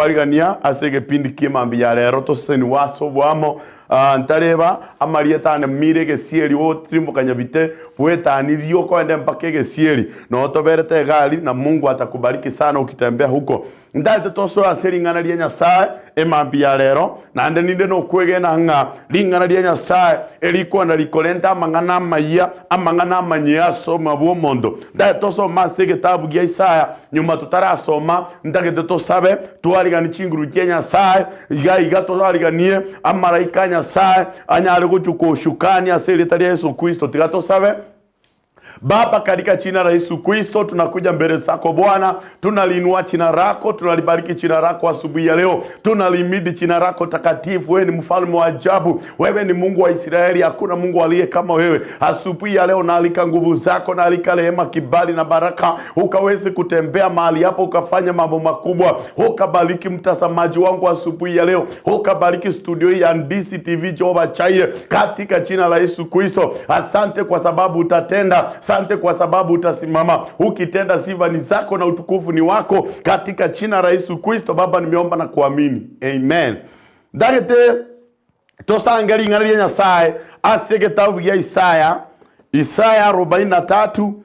Kwarigania ase egepindi ki'emambia ya rero tosesenigwe ase oboamo. Ntareba amarieta ane mire egesieri otirimboka nyabite bwetanirie okoende mpaka egesieri noo toberete egari na Mungu atakubariki sana ukitembea huko. Ntaete tosoe ase ring'ana ria Nyasae emambia ya rero naende ninde nokwegena ng'a ring'ana ria Nyasae erikwana rikorenta amang'ana amayia amang'ana amanyia ase obogima bw'omonto. Ntaete tosome ase egetabu gia Isaya nyuma totarasoma Ntagete tosabe, twariganie chinguru chia Nyasae, iga iga twariganie amaraika a Nyasae anyare gochia koshukania ase erieta ria Yeso Kristo. Tiga tosabe. Baba, katika jina la Yesu Kristo tunakuja mbele zako Bwana, tunaliinua jina lako, tunalibariki jina lako asubuhi ya leo, tunalimidi jina lako takatifu. Wewe ni mfalme wa ajabu, wewe ni Mungu wa Israeli, hakuna Mungu aliye kama wewe. Asubuhi ya leo naalika nguvu zako, naalika rehema, kibali na baraka, ukaweze kutembea mahali hapo, ukafanya mambo makubwa, ukabariki mtazamaji wangu asubuhi ya leo, ukabariki studio hii ya Ndisi TV Jehova Chaire, katika jina la Yesu Kristo. Asante kwa sababu utatenda, asante kwa sababu utasimama ukitenda, sifa ni zako na utukufu ni wako, katika jina la Yesu Kristo. Baba, nimeomba na kuamini, amen. Ndagete Tosange ring'ana ria Nyasae ase egetabu gia Isaya, Isaya arobaini na tatu,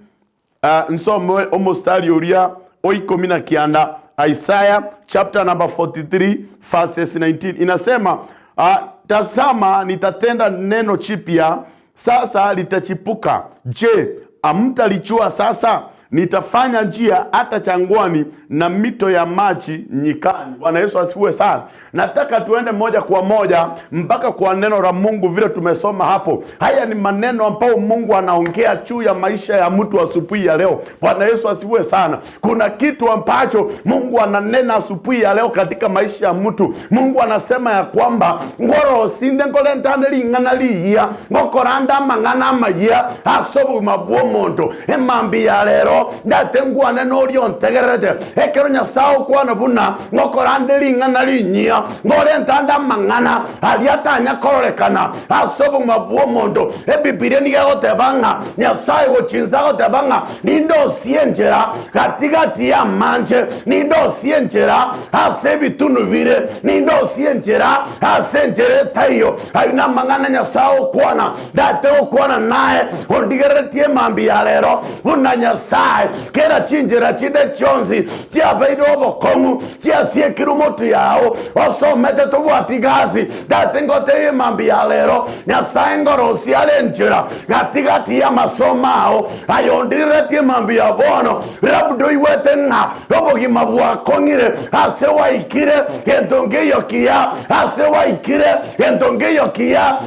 ah, nsome omostari oria o ikomi na kianda. Isaya chapter number 43 verses 19 inasema, ah, tazama nitatenda neno jipya sasa litachipuka. Je, hamtalijua sasa? Nitafanya njia hata jangwani na mito ya maji nyikani. Bwana Yesu asifiwe sana. Nataka tuende moja kwa moja mpaka kwa neno la Mungu vile tumesoma hapo. Haya ni maneno ambayo Mungu anaongea juu ya maisha ya mtu asubuhi ya leo. Bwana Yesu asifiwe sana. Kuna kitu ambacho Mungu ananena asubuhi ya leo katika maisha ya mtu. Mungu anasema ya kwamba ngorosinde nkorentane ring'ana rigiya ngokorande amang'ana amayia ase obogima bw'omonto. Emambia ya rero ndate ngwane noria ontegererete. Ekero Nyasae okwana buna ngokorande ring'ana rinyia, ngorentande amang'ana aria atanya kororekana ase obogima bw'omonto. Ebibilia nigo egoteba ng'a Nyasae gochia inse agoteba ng'a Nindosie enchera gati-gati y'amanche, nindosie enchera ase ebitunu bire, nindosie enchera ase enchera etaiyo. Ayio namang'ana Nyasae ogokwana, ndate gokwana naye, ondigereretie mambia ya rero, buna Nyasae. Kera chinchera chinde chionsi chiabeire obokong'u, chiasiekirwe motwe yao, osomete tobwati gasi, ndate ngotebie mambia ya rero, Nyasae ngorosie are enchera gati-gati y'amasomo ao, Aye ondiriretie mambia bono, labda oigwete ng'a obogima bwakong'ire ase gwaikire, gento nkeiyo kiya ase gwaikire, gento nkeiyo kiya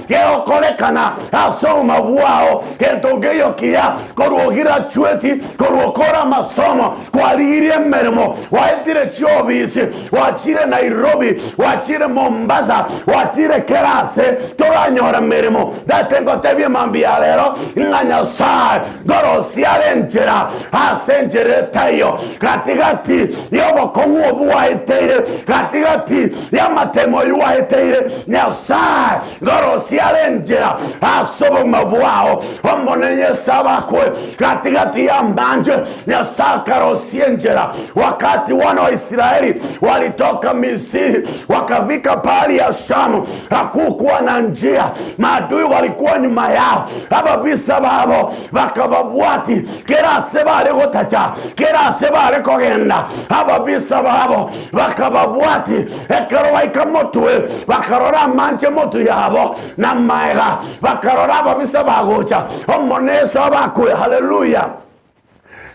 gegokorekana ase obogima bwao, gento nkeiyo kiya korwa ogirachueti, korwa okore amasomo, kwarigirie emeremo, gwaetire chiobisi, gwachire Nairobi, gwachire Mombasa, gwachire kera ase, toranyora meremo. Tata ngotebie mambia ya rero ng'a Nyasae ngorosie are enchera ase enchera etaiyo, gati-gati y'obokong'u obwo gwaeteire, gati-gati y'amatemo ayio gwaeteire, Nyasae ngorosie are enchera ase obogima bwao. Omonene Yeso abakwe gati-gati y'amanche, Nyasae akarosia enchera. Wakati wana wa Israeli walitoka Misiri wakafika bahari ya Shamu, hakukuwa na njia, maadui walikuwa nyuma yao, ababisa babo bakababwati kera ase bare gotacha, kera ase bare kogenda, ababisa babo bakababwati. Ekero baika motwe, bakarora amanche motwe yabo, na magega bakarora ababisa bagocha. Omonene Yeso abakwe! Haleluya!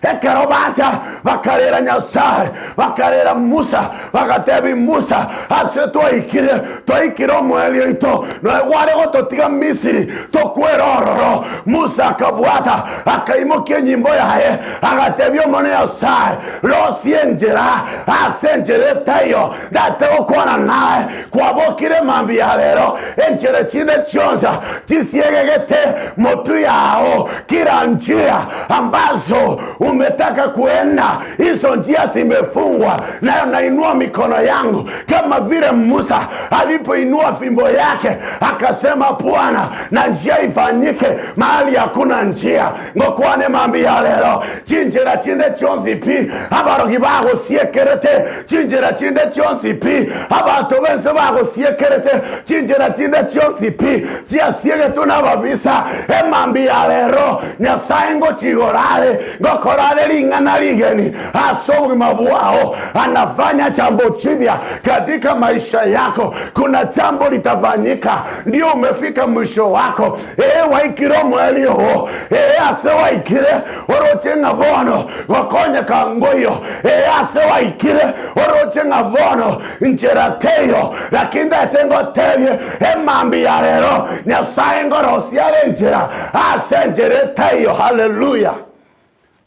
Ekero bacha, bakarera Nyasae, bakarera Musa, bagateebia Musa, Ase twaikire, twaikire omoerio oito, noe gware gototiga Misiri tokwere ororo. Musa akabwata, akaimokia enyimbo yaye, agateebia Omonene Nyasae, Rosia enchera ase enchera etaiyo, ndate gokwana naye. Kwabokire mambia ya rero, enchera chinde chionsi chisiegegete motwe yao, kila njia ambazo. Umetaka kuenda, hizo njia zimefungwa, nayo nainua mikono yangu kama vile Musa alipoinua fimbo yake akasema, Bwana, na njia ifanyike mahali hakuna njia. Ngokwane mambi ya lero chinjira chinde chionsi pi abarogi bagosiekerete chinjira chinde chionsi pi abanto bense bagosiekerete chinjira chinde chionsi pi chiasiegetwe nababisa emambi ya lero Nyasaye ngochigorare ngokorare ring'ana rigeni ase obogima bwao anafanya jambo jipya katika maisha yako. Kuna jambo litafanyika, ndio umefika mwisho wako. Ee waikire omweri ogo ee ase waikire oroche ng'a bono gokonyeka ngoyo ee ase waikire oroche ng'a bono nchera teiyo lakini ndete ngotebie emambi ya rero Nyasaye ngorosia are enchera ase enchera etaiyo. Haleluya!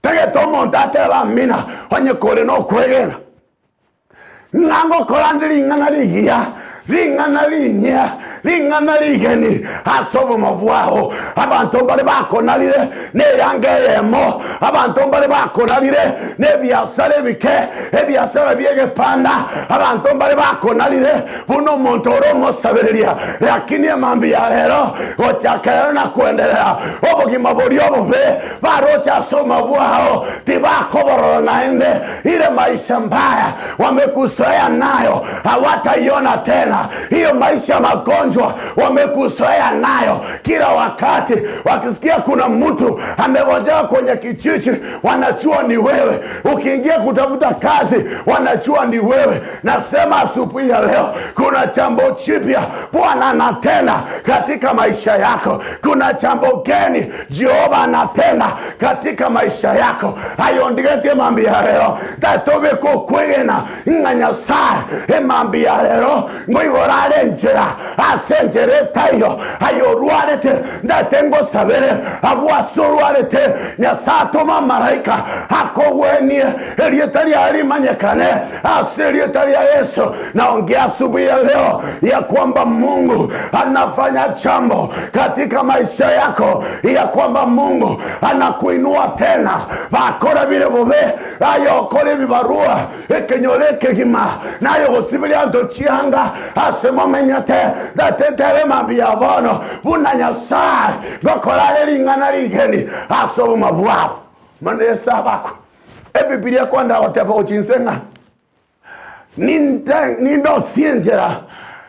Tagete omonto atebe amina onye kore nokwegena. Ng'a ngokora nde ring'ana rigiya, ring'ana rinyia, ring'ana rigeni ase obogima bwao. Abanto mbare bakonarire neyanga eyemo, abanto mbare bakonarire nebiasara ebike, ebiasara bi'egepanda, abanto mbare bakonarire buna omonto ore omosabereria. Lakini emambia ya rero, gochaka rero na koenderera, obogima boria obobe baroche ase obogima bwao tibakoborora naende. Ile maisha mbaya wamekuzoea nayo hawataiona tena. Hiyo maisha magonjwa wamekuzoea nayo, kila wakati wakisikia kuna mtu amegonjeka kwenye kijiji wanajua ni wewe. Ukiingia kutafuta kazi wanajua ni wewe. Nasema asubuhi ya leo kuna jambo jipya Bwana anatenda katika maisha yako. Kuna jambo geni Jehova anatenda katika maisha yako. Ayo ndigetie mambi ya leo tatobe kokwegena ng'a Nyasaye emambi ya lero ngoigorare enchera ase enchera etaiyo. Aye orwarete ndate ngosabere abwo ase orwarete Nyasaye atome amaraika akogwenie erieta riaye rimanyekane ase erieta ria Yesu. Naongea asubuhi ya leo ya kwamba Mungu anafanya jambo katika maisha yako, ya kwamba Mungu anakuinua tena. Bakora bire bobe aye okore ebibarua ekenyoro ekegima naye ogosiberia anto chianga ase momenyete ndatete mambi ya bono buna Nyasaye gokora ring'ana rigeni ase oboma bwabo. Mano Yesu abakwe Ebibilia kwenda goteba gochinse ng'a ninde nindosie enchera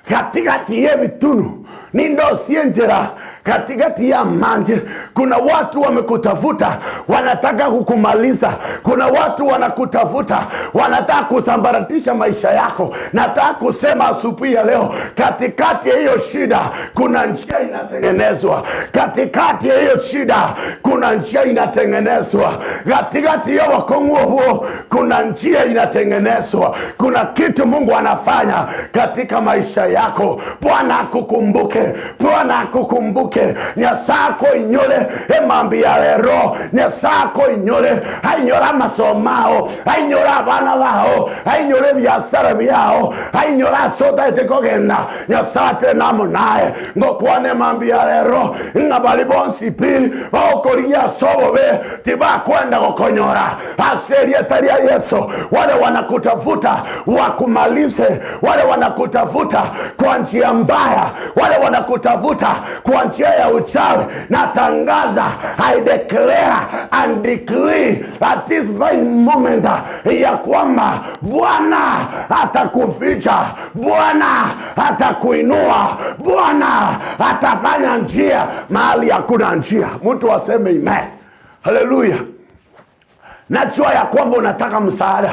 katikati y'ebitunu, nindosie enchera katikati ya manje. Kuna watu wamekutafuta wanataka kukumaliza. Kuna watu wanakutafuta wanataka kusambaratisha maisha yako. Nataka kusema asubuhi ya leo, katikati ya hiyo shida kuna njia inatengenezwa. Katikati ya hiyo shida kuna njia inatengenezwa. Katikati ya wakong'o huo kuna njia inatengenezwa. Kuna kitu Mungu anafanya katika maisha yako. Bwana akukumbuke, Bwana akukumbuke. Nyasaye akoinyore emambi ya lero. Nyasaye akoinyore, ainyore amasomao, ainyore abana bao, ainyore ebiasara biao, ainyore ase otaete kogenda. Nyasaye ate namo naye. Ngokwane emambi ya lero ng'a bari bonsi pi bagokorigia ase obobe tibakwenda gokonyora ase erieta ria Yesu. Wale wanakutafuta wakumalize, wale wanakutafuta kwa njia mbaya, wale wanakutafuta kwa njia ya uchawi, natangaza, I declare and decree at this very moment ya kwamba Bwana atakuficha, Bwana atakuinua, Bwana atafanya njia mahali hakuna njia. Mtu aseme amen. Haleluya. Najua ya kwamba unataka msaada.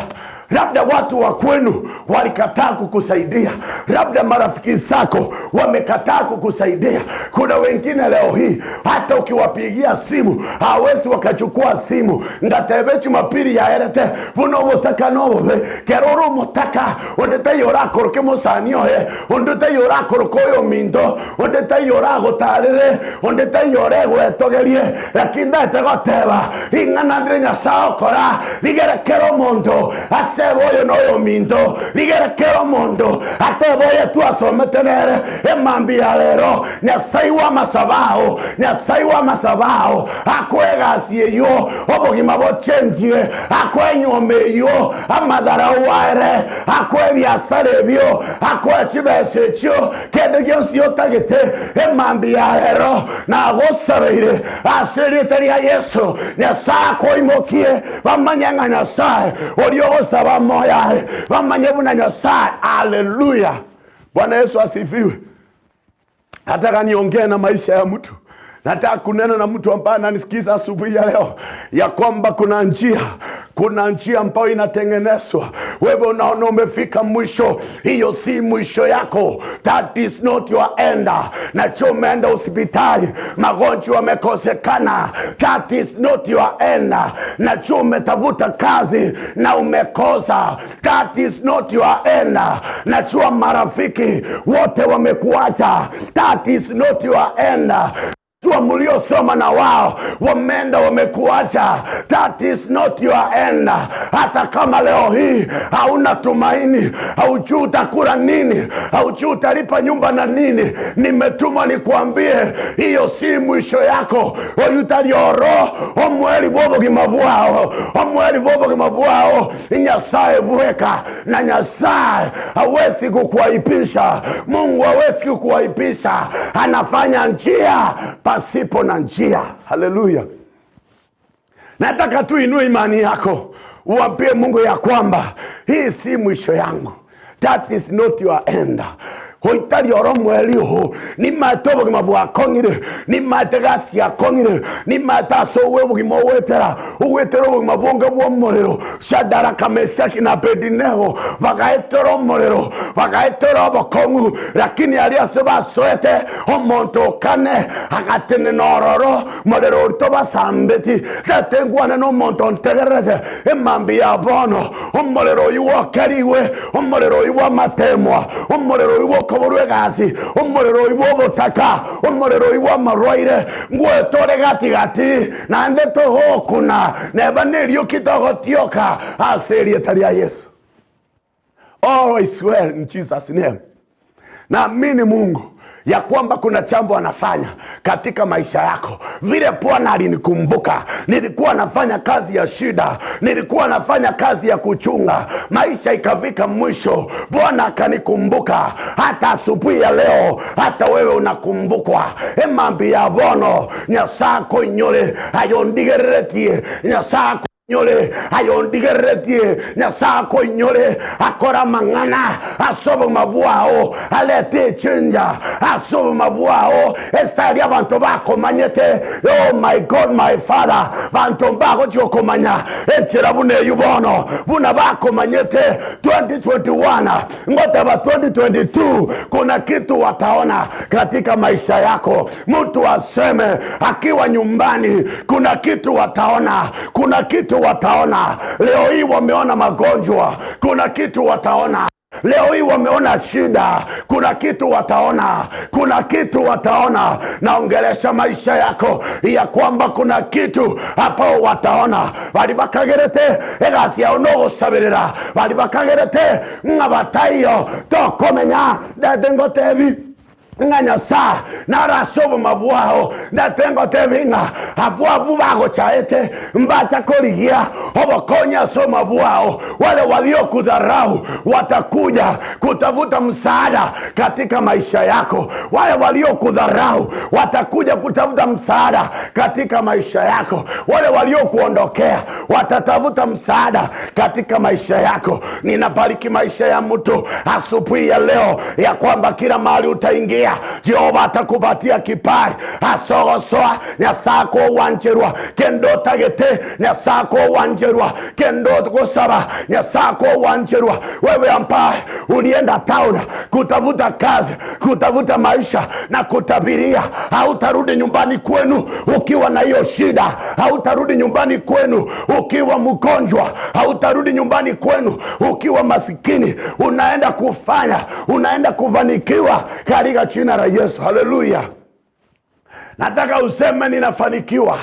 Labda watu wa kwenu walikataa kukusaidia, labda marafiki zako wamekataa kukusaidia. Kuna wengine leo hii hata ukiwapigia simu hawezi wakachukua simu. Ngatebe Jumapili yaerete buno obotaka nobobe kero ore omotaka onde taiyo orakoroke mosani oye onde taiyo orakoroka oyo ominto onde taiyo oragotarere onde taiyo oregwetogerie, lakini ndete goteba ring'ana ndire Nyasaye okora rigere kero omonto ase Atebe oyo noyominto, rigera kera omonto atebe oyo twasomete nere emambia ya rero, Nyasae w'amasabo ao, Nyasae w'amasabo ao akoe egasi eyio, obogima bochenchie, akoe enyuomo eyio, amatharau aere, akoe ebiasara ebio, akoe chibesa echio, kende gionsi otagete emambia ya rero nagosabeire ase erieta ria Yeso. Nyasae akoimokie, bamanye ng'a Nyasae oria ogosaba amoyo aye, bamanye buna Nyasae. Haleluya! Bwana Yesu asifiwe. Nataka niongee na maisha ya mtu. Nataka kunena na mtu ambaye ananisikiza asubuhi ya leo ya kwamba kuna njia, kuna njia ambayo inatengenezwa. Wewe unaona umefika mwisho, hiyo si mwisho yako. That is not your end. Nacho umeenda hospitali, magonjwa yamekosekana. That is not your end. Nacho umetafuta kazi na umekosa. That is not your end. Najua marafiki wote wamekuacha. That is not your end. Jua mliosoma na wao wameenda wamekuacha. That is not your end. Hata kama leo hii hauna tumaini, haujui utakula nini, haujui utalipa nyumba na nini, nimetuma nikuambie hiyo si mwisho yako. Oyutarioro omweri bw'obogima bwao, omweri bw'obogima bwao Nyasaye bweka, na Nyasaye hawezi kukuaibisha. Mungu hawezi kukuaibisha, anafanya njia pasipo na njia. Haleluya! Nataka tu inue imani yako, uambie Mungu ya kwamba hii si mwisho yangu. That is not your end. Hoitari oro mweri ũũ nimate obogima bwakong'ire, nimate gasi yakong'ire, nimate ase owe obogima ogwetera ogwetera obogima bonge bwa omorero. Shadaraka, Meshaki na Abednego bagaetera omorero, bagaetera obokong'u, lakini aria ase basoete omonto okane agatenena ororo morero oria tobasambeti. Tata engwane na omonto ontegererete emambi ya bono, omorero oyio gwokerigwe, omorero oyio bw'amatemwa, omorero oyio bw'okoborwa egasi, omorero oyio bw'obotaka, omorero oyio bw'amarwaire, ngwetore gati gati, naende togokuna neba nerioki togotioka ase erieta ria Yeso. All is well in Jesus name. Naamini Mungu ya kwamba kuna jambo anafanya katika maisha yako. Vile Bwana alinikumbuka, nilikuwa nafanya kazi ya shida, nilikuwa nafanya kazi ya kuchunga, maisha ikafika mwisho, Bwana akanikumbuka. Hata asubuhi ya leo, hata wewe unakumbukwa. Emambi ya bono Nyasaye koinyore ayondigereretie, Nyasaye nyore ayondigereretie, Nyasaye koinyore akora mang'ana ase obogima bwao, alete echenja ase obogima bwao, esitari abanto bakomanyete. Oh my God, my Father, banto mbagochia gokomanya enchera buna eywo bono buna bakomanyete 2021 ngoteba 2022 kuna kitu wataona katika maisha yako. Mtu aseme akiwa nyumbani kuna kitu wataona, kuna kitu wataona. Leo hii wameona magonjwa, kuna kitu wataona. Leo hii wameona shida, kuna kitu wataona, kuna kitu wataona. Naongelesha maisha yako ya kwamba kuna kitu hapo wataona. Bari bakagerete egasi yao nogosabirira, bari bakagerete ng'a bataiyo tokomenya ndete ngotebi ng'a Nyasaye narase obogima bwao, ndete ngotebi ng'a abwo abwo bagochaete mbacha korigia obokonyi ase obogima bwao. Wale waliokudharau watakuja kutafuta msaada katika maisha yako. Wale waliokudharau watakuja kutafuta msaada katika maisha yako. Wale waliokuondokea watatafuta msaada katika maisha yako. Ninabariki maisha ya mtu asubuhi ya leo ya kwamba kila mahali utaingia Jehova atakupatia kibali. Asogosoa Nyasaye kowancherwa kendo tagete, Nyasaye kowancherwa kendo gosaba, Nyasaye kowancherwa. Wewe ambaye ulienda town kutafuta kazi, kutafuta maisha na kutabiria, hautarudi nyumbani kwenu ukiwa na hiyo shida, hautarudi nyumbani kwenu ukiwa mgonjwa, hautarudi nyumbani kwenu ukiwa masikini. Unaenda kufanya, unaenda kufanikiwa katika jina la Yesu. Haleluya. Nataka useme ninafanikiwa.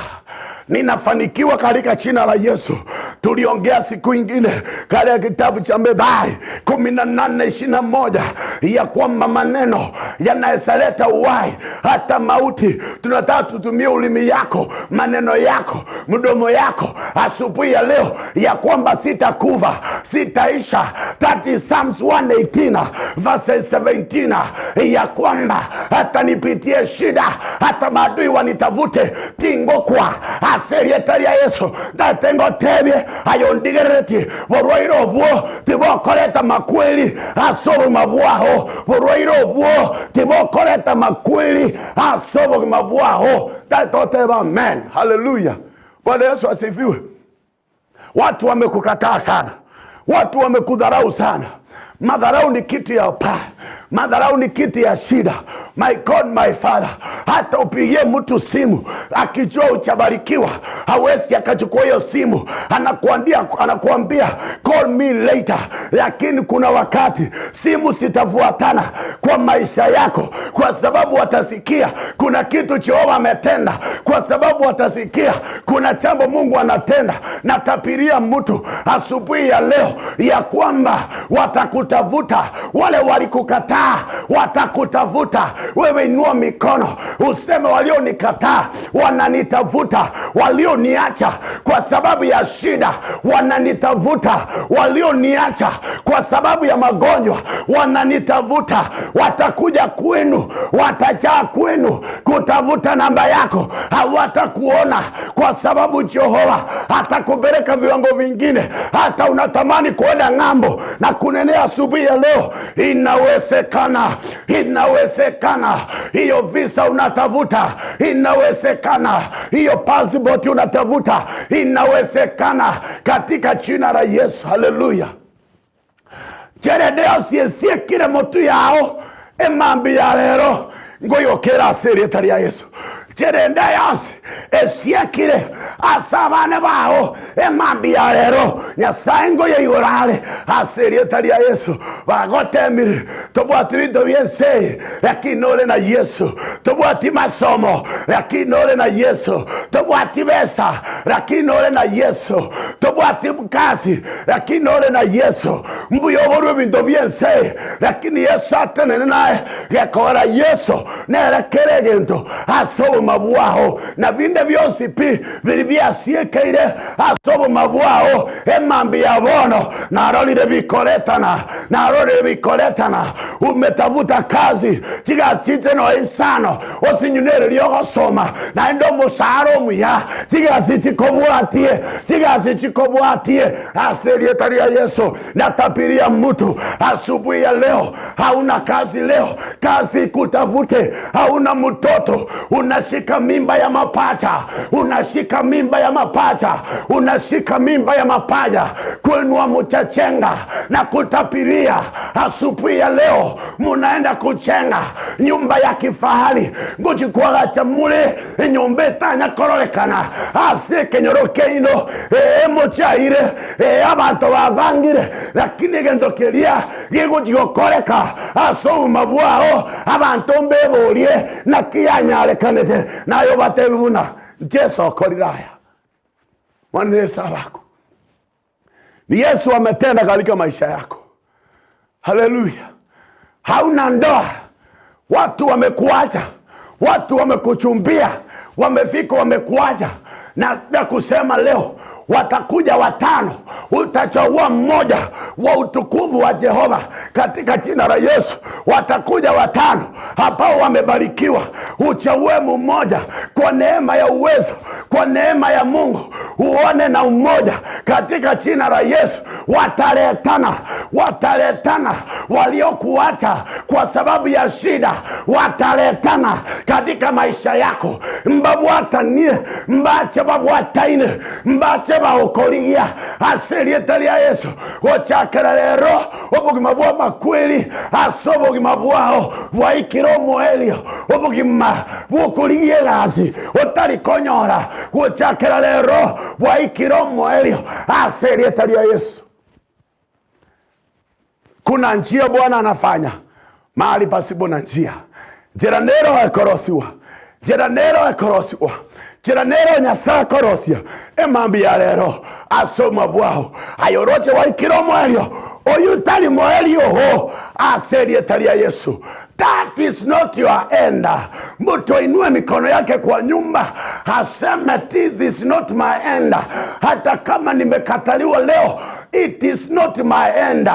Ninafanikiwa katika jina la Yesu. Tuliongea siku ingine katika kitabu cha Methali 18:21 ya kwamba maneno yanaweza leta uhai hata mauti. Tunataka tutumie ulimi yako, maneno yako, mdomo yako asubuhi ya leo, ya kwamba sitakufa, sitaisha. That is Psalms 118 verse 17, ya kwamba hata nipitie shida, hata maadui wanitavute, tingokwa ase erieta ria Yesu ndatengotebie ayo ndigerereti borwaire obwo tibokoreta makweli ase obogima bwago borwaire obwo tibokoreta makweli ase obogima bwago tatoteba amen. Haleluya. Bwana Yesu asifiwe. Watu wamekukataa sana, watu wamekudharau sana. Madharau ni kitu ya paa, madharau ni kitu ya shida. My God, my Father, hata upigie mtu simu akijua uchabarikiwa, hawezi akachukua hiyo simu, anakuambia, anakuambia call me later. Lakini kuna wakati simu zitafuatana kwa maisha yako, kwa sababu watasikia kuna kitu Jehova ametenda, kwa sababu watasikia kuna jambo Mungu anatenda. Natabiria mtu asubuhi ya leo ya kwamba watakutafuta, wale walikukataa watakutafuta. Wewe inua mikono useme, walionikataa wananitafuta, walioniacha kwa sababu ya shida wananitafuta, walioniacha kwa sababu ya magonjwa wananitafuta. Watakuja kwenu, watajaa kwenu kutafuta namba yako, hawatakuona kwa sababu Jehova atakupeleka viwango vingine. Hata unatamani kuenda ng'ambo na kunenea asubuhi ya leo, inawezekana, inawezekana. Hiyo visa unatafuta, inawezekana. Hiyo passport unatafuta, inawezekana katika jina la Yesu. Haleluya. Jeredeo ciesiekire motu yao emambi ya lero ngoyokera ase erieta ria Yesu. Jerenda yonsi esiekire ase abana bao emambi ya lero Nyasaye ngoyeigorare ase erieta ria Yesu. Bagotemire tobwati binto biense, lakini ore na Yesu. Tobwati masomo, lakini ore na Yesu. Tobwati besa, lakini ore na Yesu. Tobwati kazi, lakini ore na Yesu. Mbuyoborwe binto biense, lakini Yesu atenene naye gekora Yesu nerekere egento ase obogima bwao na binde bionsi pi biri biasiekeire ase obogima bwao emambi ya bono narorire bikoretana, narorire bikoretana. Umetafuta kazi chigasi no isano osinyunereria ogosoma naende omoshahara omuya chigasi chikobwatie, chigasi chikobwatie ase erieta ria Yesu. Natabiria mtu asubuhi ya leo, hauna kazi leo, kazi ikutafute. Hauna mtoto, unashika mimba ya mapacha, unashika mimba ya mapacha, unashika mimba ya mapaja kwenu mchachenga na kutapiria asubuhi ya leo, munaenda kuchenga nyumba ya kifahari nguchikwagacha mule enyumba etanya kororekana ase ekenyoro keino emuchaire abanto babangire, lakini egento keria giguchigokoreka ase obogima bwao abanto mbeborie naki yanyarekanete nayo batebi buna Jesu okorire aya. Mwana Yesu abako ni Yesu ametenda katika maisha yako. Haleluya. Hauna ndoa, watu wamekuacha, watu wamekuchumbia, wamefika wamekuacha, na, na kusema leo watakuja watano, utachagua mmoja wa utukufu wa Jehova katika jina la Yesu. Watakuja watano ambao wamebarikiwa, uchague mmoja kwa neema ya uwezo, kwa neema ya Mungu, uone na umoja katika jina la Yesu. Wataletana, wataletana waliokuacha kwa sababu ya shida, wataletana katika maisha yako. Mbabwatanie mbache babwataine mbache baokorigia ase erieta ria Yesu gochakera rero obogima bwa makweli ase obogima bwao bwaikire omoerio obogima bwokorigia egasi otari konyora gochakera rero bwaikire omoerio ase erieta ria Yesu. Kuna njia Bwana anafanya mahali pasipo na njia. Njira nero ekorosiwa, njira nero ekorosiwa, Chera nere Nyasae akorosia emambia ya rero ase obogima bwao. Aye oroche gwaikire omoerio, oyio tari moerio oo ase erieta ria Yesu. That is not your end. Mtu ainue mikono yake kwa nyumba aseme this is not my end. Hata kama nimekataliwa leo, it is not my end.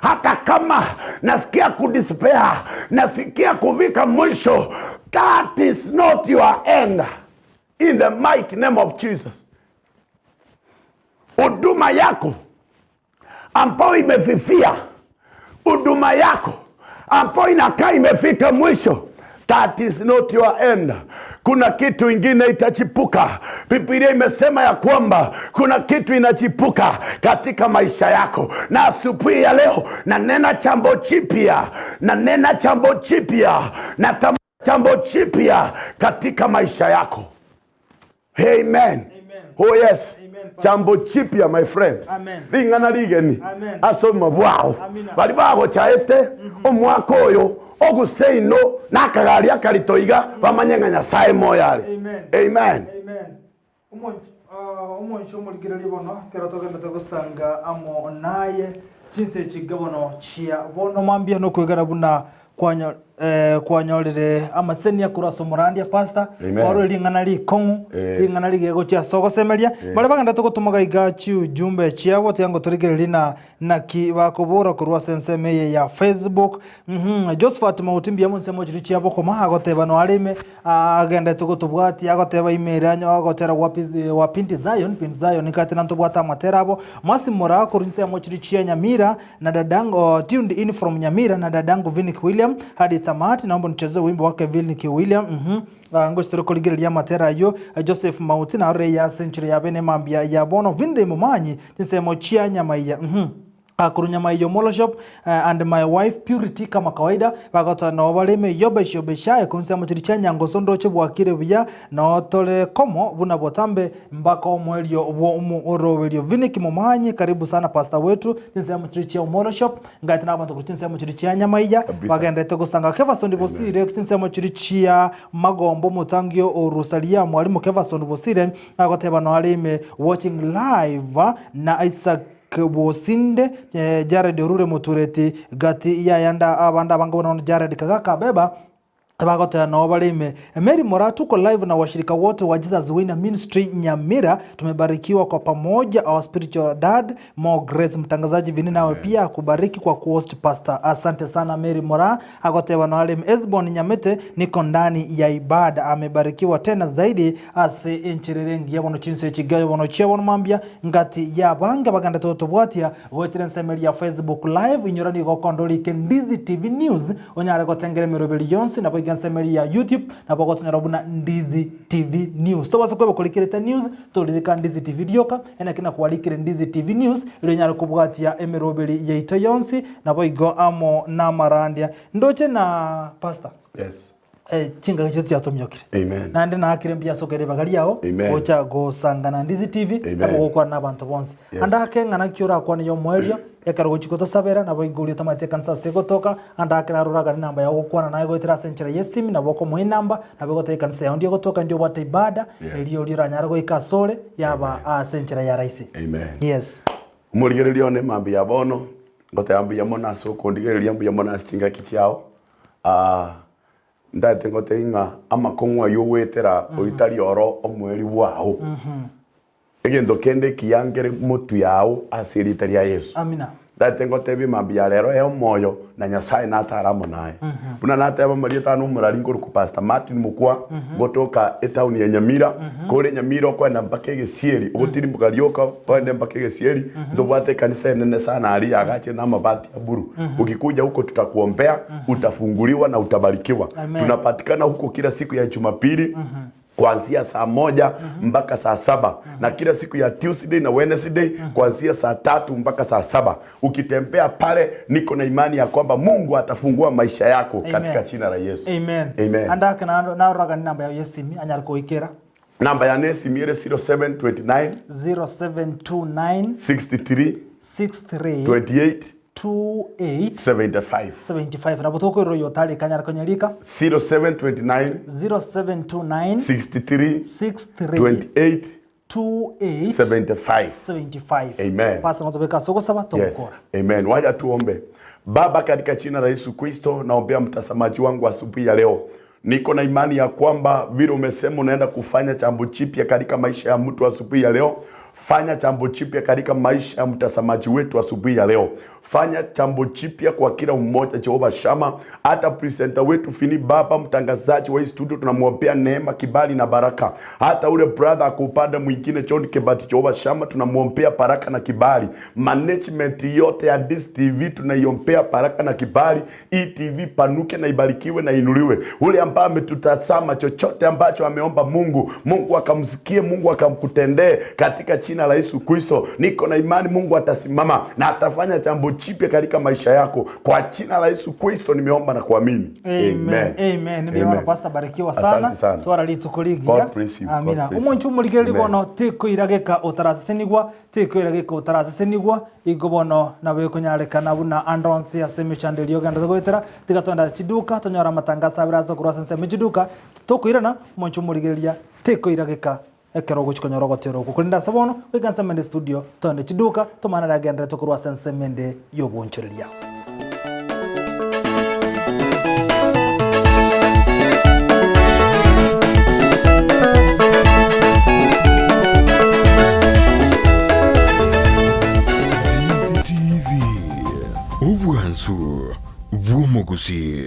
Hata kama nasikia kudespair, nasikia kufika mwisho, that is not your end. In the mighty name of Jesus. Huduma yako ambayo imefifia, huduma yako ambayo inakaa imefika mwisho, that is not your end. Kuna kitu ingine itachipuka. Biblia imesema ya kwamba kuna kitu inachipuka katika maisha yako, na asubuhi ya leo nanena chambo chipya, nanena chambo chipya, natamka chambo chipya katika maisha yako. Amen. Amen. Oh yes. Amen. Chambo chipya my friend. Amen. Ring'ana rigeni. Amen. Ase obogima bwao. Amina. Bari bagochaete omwaka oyo oguseino na akagari akarito iga bamanye ng'a Nyasaye moyo are. Amen. Amen. Amen. Omonche omorigereria bono ekero togendete gosanga amo naye chinse chinke bono chia bono mambia nokwegera buna kwanyo eh, kwanyorire amasenia korwa ase omorandia pastor Amen. kwarure ring'ana rikong'u Eh. ring'ana rigiya gochia ase ogosemeria baria bagendete gotomaga iga chiujumbe chiabo tiga ngotorigereria na naki bakobora korwa ase ensemo eye ya Facebook Mh, Josephat Mauti mbuya ensemo chiria chia bokoma agoteba noare ime agendete gotobwatia agoteba ime ere anyo agotera gwa Pis- wa Pinti Zion, Pinti Zion ikate nantobwate amatera abo. Mwasi Moraa korwa ensemo chiria chia Nyamira na dadangu oh, tuned in from Nyamira na dadangu Vinick William hadi tamati naomba nichezee wimbo wake Vinick William mhm Ah, ngochi tore korigereria amatera ayio Joseph Mauti narore eye ase enchera ya bene mambia ya bono Vinde Momanyi chinsemo chia Nyamaiya mhm Korwa Nyamaiya Omolo Shop and my wife Purity kama kawaida bagoteba noo bare ime Yobesh Yobeshae konsi amochiri chia Nyangoso ndoche bwakire buya noo tore komo buna botambe mpaka omoerio bwo omoroberio Vinick Momanyi karibu sana pastor wetu chinsemo chiri chia Omolo Shop ngaete na abanto korwa chinsemo chiri chia Nyamaiya Kabisa. bagenderete gosanga Kevason Bosire chinsemo chiri chia Magombo omotangio o Rosalia Mwalimu Kevason Bosire agoteba noo are ime watching live na Isaac Bosinde, Jared orure motureti gati y'ayanda abande abange buna bono Jared Kagaka Abeba bagoteba nao bare ime. Mary Moraa tuko live na washirika wote wa Jesus Winner Ministry Nyamira tumebarikiwa kwa pamoja our spiritual dad More Grace mtangazaji Vini nawe pia akubariki kwa kuhost pastor. Asante sana Mary Moraa agoteba nao are ime. Esbon Nyamete niko ndani ya ibada amebarikiwa tena zaidi ase encherere engiya bono chinsa echigayo bono chia bono mambia Ngati y'abange bagendete gotobwatia goetera ensemo eria ya Facebook Live, inyora nigo okonda orike Ndizi TV News onyare gotengera emeroberi yonsi, naboigo ensemo eria ya YouTube nabo ogotonyora buna Ndizi TV News. Tobasa kweba korikerete news, toririka Ndizi TV rioka, enaki nakwarikire Ndizi TV News erio onyare kobwatia emeroberi yaito yonsi naboigo amo namarandia. Ndoche na Pastor. Yes. Eh, chingaki chiaito chiatomiokire Amen. naende naakire mbuya ase okera ribaga riao Amen. gocha gosanga na Ndizi TV Amen. nabo gokwana na abanto bonsi Yes. ande ake ng'a naki orakwane ya omoerio ekero gochia gotosabera nabo iga otamanyete ekanisa ase egotoka ande ake naroragane enamba yao gokwana naye goetera ase enchera ya esimi nabo okomoa enamba nabo egoteba ekanisa yao ndio egotoka ndio obwate ibada Yes. erio oria oranyare goika asore yaba ase enchera ya rahisi Amen. yes Omorigereria one mambia bono, ngoteba mbuya mono ase okondigereria mbuya mono ase chingaki chiao. Aa, Ntagete ngotebie ng'a amakong'u ayio ogoetera oyio tari oro omoerio bwao. Egento kende ekiya nkere motwe yao ase erieta ria Yeso. Amina. Ntagete ngotebie mambia ya rero ee omoyo na Nyasaye natare amo naye. Buna nateba amarieta ane omorari nkorokwa Pastor Martin Mokwa, ngotoka etown ya Nyamira, kore Nyamira okoenda mpaka Egesieri, ogotirimboka rioka oende mpaka Egesieri, ntobwate ekanisa enene sana aria yaagachire na amabati ya buru. Ukikuja huko tutakuombea, utafunguliwa na utabarikiwa. Amen. Tunapatikana huko kila siku ya Jumapili kuanzia saa moja mpaka saa saba na kila siku ya Tuesday na Wednesday kuanzia saa tatu mpaka saa saba. Ukitembea pale, niko na imani ya kwamba Mungu atafungua maisha yako Amen. katika jina la Yesu. Amen. Amen. Ande ake naroragane enamba yao yesimi anyare koikera. Namba yane esimi ere 0729 0729 63 63 28 28 75. 75 nabo tokoirora oyo otarika anyare konyarika 0729 0729 63 63 28 28 75. 75 Amen. Pastor ngotobeka ase ogosaba Yes. togokora Amen. Wacha tuombe. Baba, katika jina la Yesu Kristo, naombea mtazamaji wangu asubuhi ya leo. Niko na imani ya kwamba vile umesema unaenda kufanya jambo jipya katika maisha ya mtu asubuhi ya leo. Fanya jambo jipya katika maisha ya mtazamaji wetu asubuhi ya leo. Fanya jambo jipya kwa kila mmoja, Jehova Shama. Hata presenter wetu Fini Baba, mtangazaji wa hii studio, tunamwombea neema, kibali na baraka. Hata ule brother ako upande mwingine John Kebati, Jehova Shama, tunamwombea baraka na kibali. Management yote ya this TV tunaiombea baraka na kibali. Hii TV panuke na ibarikiwe na inuliwe. Ule ambaye ametutazama, chochote ambacho ameomba Mungu, Mungu akamsikie, Mungu akamkutendee katika jina la Yesu Kristo. Niko na imani Mungu atasimama na atafanya jambo jipya katika maisha yako kwa jina la Yesu Kristo nimeomba na kuamini. Amen. Amen. Nimeona Amen. Pastor barikiwa Asante sana. sana. Twara rituko rigiya. God bless you. God Amina. bless you. Omonchu omorigereri Amen. bono tikoirageka otarasesenigwa tikoirageka otarasesenigwa igo bono nabo ekonyarekana buna andonsi ase emechando eria ogenda goetera tiga twenda chiduka tonyora amatangaso abere aze korwa ase ensemo chiduka tokoirana omonchu omorigereria tikoirageka ekero ogochi konyora ogotera okwo korende ase bono goika ensemo ende studio toende chiduka tomana riagenderete korwa ase ensemo ende ya obonchoreria. Easy TV, obwansu bw'omogusi.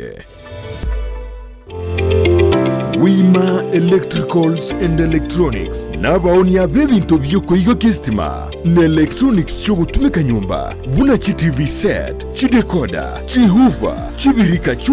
Wima Electricals and Electronics nabaonia b'ebinto by'okoigokia esitima na electronics chi'ogotumeka nyomba buna chi TV set, chidecoder, chihoofer, chibirika chio.